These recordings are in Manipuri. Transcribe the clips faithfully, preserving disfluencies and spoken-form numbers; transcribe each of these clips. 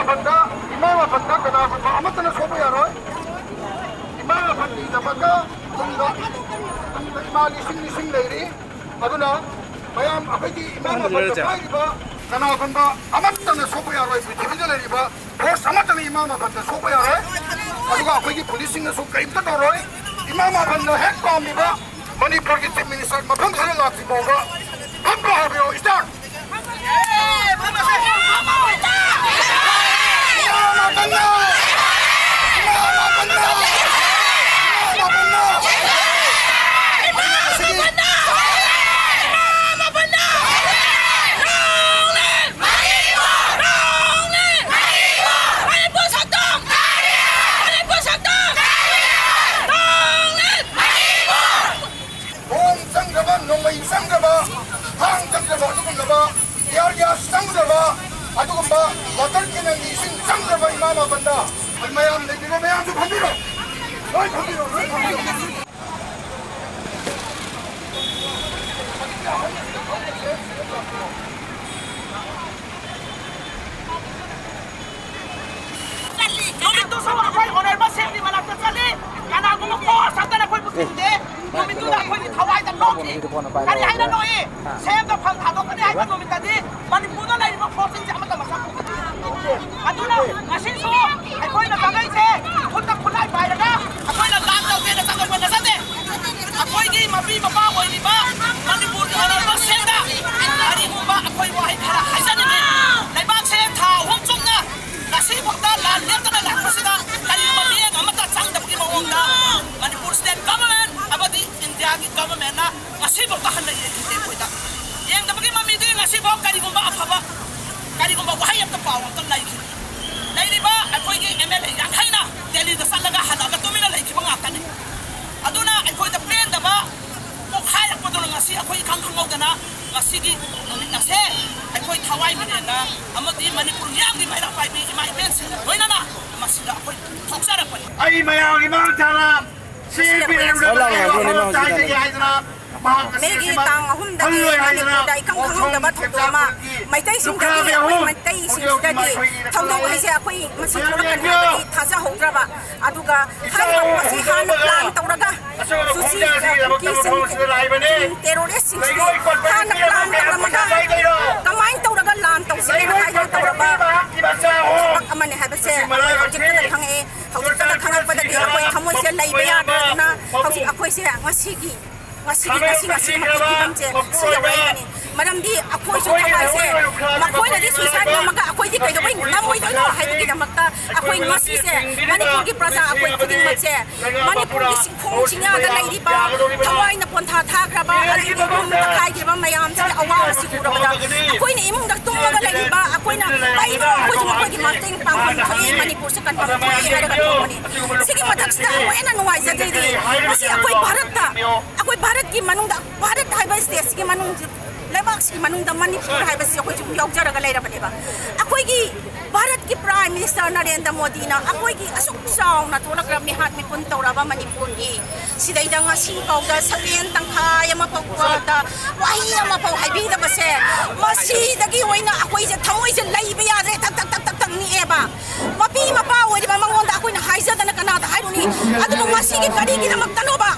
ꯃꯥꯄꯟꯗ, ꯏꯃꯥ ꯃꯥꯄꯟꯗ ꯀꯅꯥꯒꯨꯝꯕ ꯑꯃꯠꯇꯅ ꯁꯣꯛꯄ ꯌꯥꯔꯣꯏ꯫ ꯏꯃꯥ ꯃꯥꯄꯟꯒꯤꯗꯃꯛꯇ ꯇꯨꯡꯗ, ꯇꯨꯡꯗ ꯏꯃꯥ ꯂꯤꯁꯤꯡ ꯂꯤꯁꯤꯡ ꯂꯩꯔꯤ꯫ ꯑꯗꯨꯅ ꯃꯌꯥꯝ ꯑꯩꯈꯣꯏꯒꯤ ꯏꯃꯥ ꯃꯥꯄꯟꯗ ꯄꯥꯏꯔꯤꯕ ꯀꯅꯥꯒꯨꯝꯕ ꯑꯃꯠꯇꯅ ꯁꯣꯛꯄ ꯌꯥꯔꯣꯏ꯫ ꯄ꯭ꯔꯤꯊꯤꯕꯤꯗ ꯂꯩꯔꯤꯕ ꯐꯣꯔꯁ ꯑꯃꯠꯇꯅ ꯏꯃꯥ ꯃꯥꯄꯟꯗ ꯁꯣꯛꯄ ꯌꯥꯔꯣꯏ꯫ ꯑꯗꯨꯒ ꯑꯩꯈꯣꯏꯒꯤ ꯄꯨꯂꯤꯁꯁꯤꯡꯅꯁꯨ ꯀꯔꯤꯝꯇ ꯇꯧꯔꯣꯏ꯫ ꯏꯃꯥ ꯃꯥꯄꯟꯅ ꯍꯦꯛ ꯄꯥꯝꯃꯤꯕ ꯃꯅꯤꯄꯨꯔꯒꯤ ꯆꯤꯐ ꯃꯤꯅꯤꯁꯇꯔ ꯃꯐꯝꯁꯤꯗ ꯂꯥꯛꯇ꯭ꯔꯤ ꯐꯥꯎꯕ ꯐꯝꯕ ꯍꯧꯕꯤꯔꯣ꯫ ꯁ꯭ꯇꯥꯔꯠ! ꯅꯣꯡ ꯆꯪꯗ꯭ꯔꯕ, ꯅꯣꯡꯃꯩ ꯆꯪꯗ꯭ꯔꯕ, ꯊꯥꯡ ꯆꯪꯗ꯭ꯔꯕ, ꯑꯗꯨꯒꯨꯝꯂꯕ tear gas ꯆꯪꯗ꯭ꯔꯕ, ꯑꯗꯨꯒꯨꯝꯕ water cannonꯒꯤ ꯏꯁꯤꯡ ꯆꯪꯗ꯭ꯔꯕ ꯏꯃꯥ ꯃꯥꯄꯟꯗ ꯑꯩ ꯃꯌꯥꯝ ꯂꯩꯕꯤꯔꯣ, ꯃꯌꯥꯝꯁꯨ ꯐꯝꯕꯤꯔꯣ, ꯂꯣꯏ ꯐꯝꯕꯤꯔꯣ, ꯂꯣꯏ ꯐꯝꯕꯤꯔꯣ꯫ ꯆꯠꯂꯤ꯫ ꯅꯨꯃꯤꯠꯇꯨꯁꯨ ꯑꯩꯈꯣꯏ honourable ꯁꯦꯝꯒꯤ ꯃꯅꯥꯛꯇ ꯆꯠꯂꯤ꯫ ꯀꯅꯥꯒꯨꯝꯕ force ꯑꯃꯠꯇꯅ ꯑꯩꯈꯣꯏꯕꯨ ꯊꯤꯡꯗꯦ꯫ ꯅꯨꯃꯤꯠꯇꯨꯗ ꯑꯩꯈꯣꯏꯒꯤ ꯊꯋꯥꯏꯗ ꯅꯣꯛꯈꯤ꯫ ꯀꯔꯤ ꯍꯥꯏꯅ ꯅꯣꯛꯏ? ꯁꯦꯝꯗ ꯐꯝ ꯊꯥꯗꯣꯛꯀꯅꯤ ꯍꯥꯏꯕ ꯅꯨꯃꯤꯠꯇꯗꯤ ꯃꯅꯤꯄꯨꯔꯗ ꯂꯩꯔꯤꯕ forceꯁꯤꯡꯁꯦ ꯑꯃꯠꯇ ꯃꯁꯛ ꯎꯗꯦ꯫ ꯑꯗꯨꯅ ꯉꯁꯤꯁꯨ ꯑꯩꯈꯣꯏꯅ ꯆꯪꯉꯛꯏꯁꯦ ꯈꯨꯠꯇ ꯈꯨꯠꯂꯥꯏ ꯄꯥꯏꯔꯒ ꯑꯩꯈꯣꯏꯅ ꯂꯥꯟ ꯇꯧꯒꯦꯅ ꯆꯪꯉꯛꯄ ꯅꯠꯆꯗꯦ꯫ ꯑꯩꯈꯣꯏꯒꯤ ꯃꯄꯤ ꯃꯄꯥ ꯑꯣꯏꯔꯤꯕ ꯃꯅꯤꯄꯨꯔꯒꯤ honourable ꯁꯦꯝꯗ ꯀꯔꯤꯒꯨꯝꯕ ꯑꯩꯈꯣꯏ ꯋꯥꯍꯩ ꯈꯔ ꯍꯥꯏꯖꯅꯤꯡꯉꯤ꯫ ꯂꯩꯕꯥꯛꯁꯦ ꯊꯥ ꯑꯍꯨꯝ ꯆꯨꯞꯅ ꯉꯁꯤꯐꯥꯎꯗ ꯂꯥꯟ ꯂꯦꯞꯇꯅ ꯂꯥꯛꯄꯁꯤꯗ ꯀꯔꯤꯒꯨꯝꯕ ꯃꯤꯠꯌꯦꯡ ꯑꯃꯠꯇ ꯆꯪꯗꯕꯒꯤ ꯃꯑꯣꯡꯗ ꯃꯅꯤꯄꯨꯔ state government ꯑꯃꯗꯤ ꯏꯟꯗꯤꯌꯥꯒꯤ governmentꯅ ꯉꯁꯤꯐꯥꯎꯗ ꯍꯟꯅ ꯌꯦꯡꯈꯤꯗꯦ ꯑꯩꯈꯣꯏꯗ꯫ ꯌꯦꯡꯗꯕꯒꯤ ꯃꯃꯤꯗꯤ ꯉꯁꯤꯐꯥꯎ ꯀꯔꯤꯒꯨꯝꯕ ꯑꯐꯕ, ꯀꯔꯤꯒꯨꯝꯕ ꯋꯥꯍꯩ ꯑꯃꯠꯇ, ꯄꯥꯎ ꯑꯃꯠꯇ ꯂꯩꯈꯤꯗꯦ꯫ ꯂꯩꯔꯤꯕ ꯑꯩꯈꯣꯏꯒꯤ MLA ꯌꯥꯡꯈꯩꯅ ꯗꯦꯜꯂꯤꯗ ꯆꯠꯂꯒ ꯍꯜꯂꯛꯑꯒ ꯇꯨꯃꯤꯟꯅ ꯂꯩꯈꯤꯕ ꯉꯥꯛꯇꯅꯤ꯫ ꯑꯗꯨꯅ ꯑꯩꯈꯣꯏꯗ ꯄꯦꯟꯗꯕ ꯄꯣꯛꯈꯥꯏꯔꯛꯄꯗꯨꯅ ꯉꯁꯤ ꯑꯩꯈꯣꯏ ꯏꯈꯪ ꯈꯪꯍꯧꯗꯅ ꯉꯁꯤꯒꯤ ꯅꯨꯃꯤꯠ ꯑꯁꯦ ꯑꯩꯈꯣꯏ ꯊꯋꯥꯏ ꯃꯤꯔꯦꯟꯅ ꯑꯃꯗꯤ ꯃꯅꯤꯄꯨꯔ ꯃꯤꯌꯥꯝꯒꯤ ꯃꯩꯔꯥ ꯄꯥꯏꯕꯤ ꯏꯃꯥ ꯏꯕꯦꯟꯁꯤꯡꯒ ꯂꯣꯏꯅꯅ ꯃꯁꯤꯗ ꯑꯩꯈꯣꯏ ꯊꯣꯛꯆꯔꯛꯄꯅꯤ꯫ ꯑꯩ ꯃꯌꯥꯝꯒꯤ ꯃꯥꯡ ꯊꯥꯅ ꯁꯤ ꯄꯤ ꯑꯦꯝ ꯍꯣꯏ, ꯂꯥꯛꯑꯣ, ꯂꯥꯛꯑꯣ, ꯂꯥꯛꯑꯣ, ꯂꯥꯛꯑꯣ꯫ ꯍꯥꯏꯖꯒꯦ ꯍꯥꯏꯗꯅ ꯃꯍꯥꯛ ꯃꯦꯒꯤ ꯇꯥꯡ ꯑꯍꯨꯝꯗꯒꯤ ꯈꯜꯂꯣꯏ ꯍꯥꯏꯗꯅ ꯃꯅꯤꯄꯨꯔꯗ ꯏꯀꯪ ꯈꯪꯍꯧꯗꯕ ꯊꯧꯗꯣꯛ ꯑꯃ ꯃꯩꯇꯩꯁꯤꯡꯗꯒꯤ ꯑꯩꯈꯣꯏ ꯃꯩꯇꯩꯁꯤꯡ ꯊꯧꯗꯣꯛ ꯍꯥꯏꯁꯦ ꯑꯩꯈꯣꯏ ꯃꯁꯤ ꯊꯣꯛꯂꯛꯀꯅꯤ ꯍꯥꯏꯕꯗꯤ ꯊꯥꯖꯍꯧꯗ꯭ꯔꯕ꯫ ꯑꯗꯨꯒ ꯍꯥꯏꯔꯤꯕ ꯄꯣꯠꯁꯤ ꯍꯥꯟꯅ plan ꯇꯧꯔꯒ ꯁꯨꯁꯤ ꯀꯨꯀꯤꯁꯤꯡ, terroristꯁꯤꯡꯁꯤ ꯍꯥꯟꯅ plan ꯇꯧꯔꯝꯃꯒ ꯀꯃꯥꯏꯅ ꯇꯧꯔꯒ ꯂꯥꯟ ꯇꯧꯁꯤꯒꯦꯅ ꯍꯥꯏꯗꯅ ꯇꯧꯔꯕ ꯊꯕꯛ ꯑꯃꯅꯤ ꯍꯥꯏꯕꯁꯦ ꯑꯩꯈꯣꯏ ꯍꯧꯖꯤꯛꯇꯗ ꯈꯪꯉꯛꯑꯦ꯫ ꯍꯧꯖꯤꯛꯇꯗ ꯈꯪꯉꯛꯄꯗꯒꯤ ꯑꯩꯈꯣꯏ ꯊꯃꯣꯏꯁꯦ ꯂꯩꯕ ꯌꯥꯗ꯭ꯔꯗꯅ ꯍꯧꯖꯤꯛ ꯑꯩꯈꯣꯏꯁꯦ ꯉꯁꯤꯒꯤ ꯉꯁꯤꯒꯤ, ꯉꯁꯤ, ꯉꯁꯤꯃꯛꯀꯤ ꯐꯤꯕꯝꯁꯦ ꯁꯤ ꯌꯧꯔꯛꯏꯕꯅꯤ꯫ ꯃꯔꯝꯗꯤ ꯑꯩꯈꯣꯏꯁꯨ ꯊꯋꯥꯏꯁꯦ, ꯃꯈꯣꯏꯅꯗꯤ suicide ꯉꯝꯃꯒ ꯑꯩꯈꯣꯏꯗꯤ ꯀꯩꯗꯧꯕꯩ ꯉꯝꯃꯣꯏꯗꯣꯏꯅꯣ ꯍꯥꯏꯕꯒꯤꯗꯃꯛꯇ ꯑꯩꯈꯣꯏ ꯉꯁꯤꯁꯦ ꯃꯅꯤꯄꯨꯔꯒꯤ ꯄ꯭ꯔꯖꯥ ꯑꯩꯈꯣꯏ ꯈꯨꯗꯤꯡꯃꯛꯁꯦ, ꯃꯅꯤꯄꯨꯔꯒꯤ ꯁꯤꯡꯈꯣꯡ ꯁꯤꯡꯌꯥꯗ ꯂꯩꯔꯤꯕ, ꯊꯋꯥꯏꯅ ꯄꯣꯟꯊꯥ ꯊꯥꯈ꯭ꯔꯕ, ꯑꯗꯒꯤ ꯌꯨꯝ ꯇꯛꯈꯥꯏꯈꯤꯕ ꯃꯌꯥꯝꯁꯤꯒꯤ ꯑꯋꯥꯕꯁꯤ ꯎꯔꯕꯗ ꯑꯩꯈꯣꯏꯅ ꯏꯃꯨꯡꯗ ꯇꯨꯝꯃꯒ ꯂꯩꯔꯤꯕ ꯑꯩꯈꯣꯏꯅ ꯀꯩꯅꯣ ꯑꯩꯈꯣꯏꯁꯨ ꯃꯈꯣꯏꯒꯤ ꯃꯇꯦꯡ ꯄꯥꯡꯐꯝ ꯊꯣꯛꯏ, ꯃꯅꯤꯄꯨꯔꯁꯦ ꯀꯟꯐꯝ ꯊꯣꯛꯏ ꯍꯥꯏꯔꯒ ꯊꯣꯛꯄꯅꯤ꯫ ꯁꯤꯒꯤ ꯃꯊꯛꯁꯤꯗ ꯑꯃꯨꯛ ꯍꯦꯟꯅ ꯅꯨꯡꯉꯥꯏꯖꯗ꯭ꯔꯤꯗꯤ ꯃꯁꯤ ꯑꯩꯈꯣꯏ ꯚꯥꯔꯠꯇ, ꯑꯩꯈꯣꯏ ꯚꯥꯔꯠꯀꯤ ꯃꯅꯨꯡꯗ, ꯚꯥꯔꯠ ꯍꯥꯏꯕ stateꯁꯤꯒꯤ ꯃꯅꯨꯡꯁꯤ, ꯂꯩꯕꯥꯛꯁꯤꯒꯤ ꯃꯅꯨꯡꯗ ꯃꯅꯤꯄꯨꯔ ꯍꯥꯏꯕꯁꯤ ꯑꯩꯈꯣꯏꯁꯨ ꯌꯥꯎꯖꯔꯒ ꯂꯩꯔꯕꯅꯦꯕ꯫ ꯑꯩꯈꯣꯏꯒꯤ ꯚꯥꯔꯠꯀꯤ Prime Minister ꯅꯔꯦꯟꯗ꯭ꯔ ꯃꯣꯗꯤꯅ ꯑꯩꯈꯣꯏꯒꯤ ꯑꯁꯨꯛ ꯆꯥꯎꯅ ꯊꯣꯛꯂꯛꯈ꯭ꯔꯕ ꯃꯤꯍꯥꯠ ꯃꯤꯄꯨꯟ ꯇꯧꯔꯕ ꯃꯅꯤꯄꯨꯔꯒꯤ ꯁꯤꯗꯩꯗ ꯉꯁꯤ ꯐꯥꯎꯗ ꯁꯕꯦꯟ ꯇꯪꯈꯥꯏ ꯑꯃ ꯐꯥꯎꯕꯗ ꯋꯥꯍꯩ ꯑꯃ ꯐꯥꯎ ꯍꯥꯏꯕꯤꯗꯕꯁꯦ, ꯃꯁꯤꯗꯒꯤ ꯑꯣꯏꯅ ꯑꯩꯈꯣꯏꯁꯦ ꯊꯃꯣꯏꯁꯦ ꯂꯩꯕ ꯌꯥꯗ꯭ꯔꯦ, ꯊꯛ ꯊꯛ ꯊꯛ ꯊꯛ ꯊꯛ ꯅꯤꯛꯑꯦꯕ꯫ ꯃꯄꯤ ꯃꯄꯥ ꯑꯣꯏꯔꯤꯕ ꯃꯉꯣꯟꯗ ꯑꯩꯈꯣꯏꯅ ꯍꯥꯏꯖꯗꯅ ꯀꯅꯥꯗ ꯍꯥꯏꯔꯨꯅꯤ? ꯑꯗꯨꯕꯨ ꯉꯁꯤꯒꯤ ꯀꯔꯤꯒꯤꯗꯃꯛꯇꯅꯣꯕ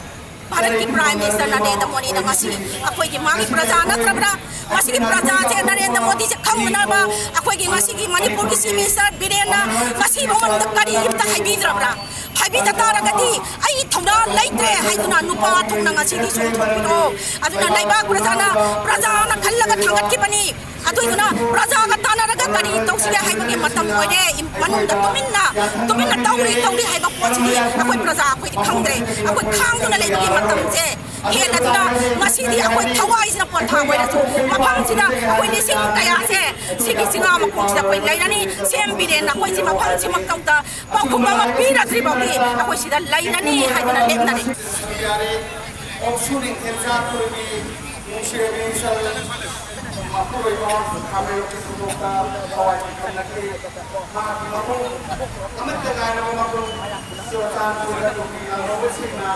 ꯚꯥꯔꯠꯀꯤ Prime Minister ꯅꯔꯦꯟꯗ꯭ꯔ ꯃꯣꯗꯤꯅ ꯉꯁꯤ ꯑꯩꯈꯣꯏꯒꯤ ꯃꯥꯒꯤ ꯄ꯭ꯔꯖꯥ ꯅꯠꯇ꯭ꯔꯕ꯭ꯔꯥ? ꯃꯁꯤꯒꯤ ꯄ꯭ꯔꯖꯥꯁꯦ ꯅꯔꯦꯟꯗ꯭ꯔ ꯃꯣꯗꯤꯁꯦ ꯈꯪꯅꯅꯕ ꯑꯩꯈꯣꯏꯒꯤ ꯉꯁꯤꯒꯤ ꯃꯅꯤꯄꯨꯔꯒꯤ Chief Minister ꯕꯤꯔꯦꯟꯅ ꯉꯁꯤ ꯐꯥꯎ ꯃꯅꯨꯡꯗ ꯀꯔꯤꯝꯇ ꯍꯥꯏꯕꯤꯗ꯭ꯔꯕ꯭ꯔꯥ? ꯍꯥꯏꯕꯤꯗ ꯇꯥꯔꯒꯗꯤ ꯑꯩ ꯊꯧꯅꯥ ꯂꯩꯇ꯭ꯔꯦ ꯍꯥꯏꯗꯨꯅ ꯅꯨꯄꯥ ꯊꯣꯛꯅ ꯉꯁꯤꯗꯤ ꯆꯣꯡꯊꯣꯛꯄꯤꯔꯛꯑꯣ꯫ ꯑꯗꯨꯅ ꯂꯩꯕꯥꯛ ꯄ꯭ꯔꯖꯥꯅ, ꯄ꯭ꯔꯖꯥꯅ ꯈꯜꯂꯒ ꯊꯥꯡꯒꯠꯈꯤꯕꯅꯤ꯫ ꯑꯗꯨꯏꯗꯨꯅ ꯄ꯭ꯔꯖꯥꯒ ꯇꯥꯟꯅꯔꯒ ꯀꯔꯤ ꯇꯧꯁꯤꯒꯦ ꯍꯥꯏꯕꯒꯤ ꯃꯇꯝ ꯑꯣꯏꯔꯦ꯫ ꯏꯝ-, ꯃꯅꯨꯡꯗ ꯇꯨꯃꯤꯟꯅ, ꯇꯨꯃꯤꯟꯅ ꯇꯧꯔꯤ, ꯇꯧꯔꯤ ꯍꯥꯏꯕ ꯄꯣꯠꯁꯤꯗꯤ ꯑꯩꯈꯣꯏ ꯄ꯭ꯔꯖꯥ ꯑꯩꯈꯣꯏꯗꯤ ꯈꯪꯗ꯭ꯔꯦ꯫ ꯑꯩꯈꯣꯏ ꯈꯥꯡꯗꯨꯅ ꯂꯩꯕꯒꯤ ꯃꯇꯝꯁꯦ ꯍꯦꯜꯂꯗꯨꯅ ꯉꯁꯤꯗꯤ ꯑꯩꯈꯣꯏ ꯊꯋꯥꯏꯁꯤꯅ ꯄꯣꯟꯊꯥ ꯑꯣꯏꯔꯁꯨ ꯃꯐꯝꯁꯤꯗ ꯑꯩꯈꯣꯏ ꯂꯤꯁꯤꯡ ꯀꯌꯥꯁꯦ ꯁꯤꯒꯤ ꯆꯤꯡꯉꯥ ꯃꯈꯣꯡꯁꯤꯗ ꯑꯩꯈꯣꯏ ꯂꯩꯔꯅꯤ꯫ ꯁꯤ ꯑꯦꯝ ꯕꯤꯔꯦꯟꯅ ꯑꯩꯈꯣꯏ ꯁꯤ ꯃꯐꯝꯁꯤꯃꯛꯇꯗ ꯄꯥꯎꯈꯨꯝ ꯑꯃ ꯄꯤꯔꯗ꯭ꯔꯤ ꯐꯥꯎꯗꯤ ꯑꯩꯈꯣꯏ ꯁꯤꯗ ꯂꯩꯔꯅꯤ ꯍꯥꯏꯗꯨꯅ ꯂꯦꯞꯅꯔꯤ꯫ ꯑꯣꯛꯁꯨ ꯅꯤꯡꯊꯦꯝꯆꯥ ꯈꯨꯜꯒꯤ ꯅꯨꯡꯁꯤꯔꯕꯤ ꯏꯆꯜ ꯃꯄꯨꯔꯣꯏꯕ ꯈꯥꯃꯦꯟꯒꯤ ꯈꯨꯗꯣꯛꯇ ꯍꯋꯥꯏ ꯄꯤꯐꯝ ꯅꯠꯇꯦ꯫ ꯃꯍꯥꯛꯀꯤ ꯃꯄꯨꯡ ꯑꯃꯠꯇ ꯉꯥꯏꯔꯕ ꯃꯄꯨꯡ ꯆꯨꯔꯆꯥꯟꯄꯨꯔꯗ ꯅꯨꯄꯤ ꯑꯉꯧꯕꯁꯤꯡꯅ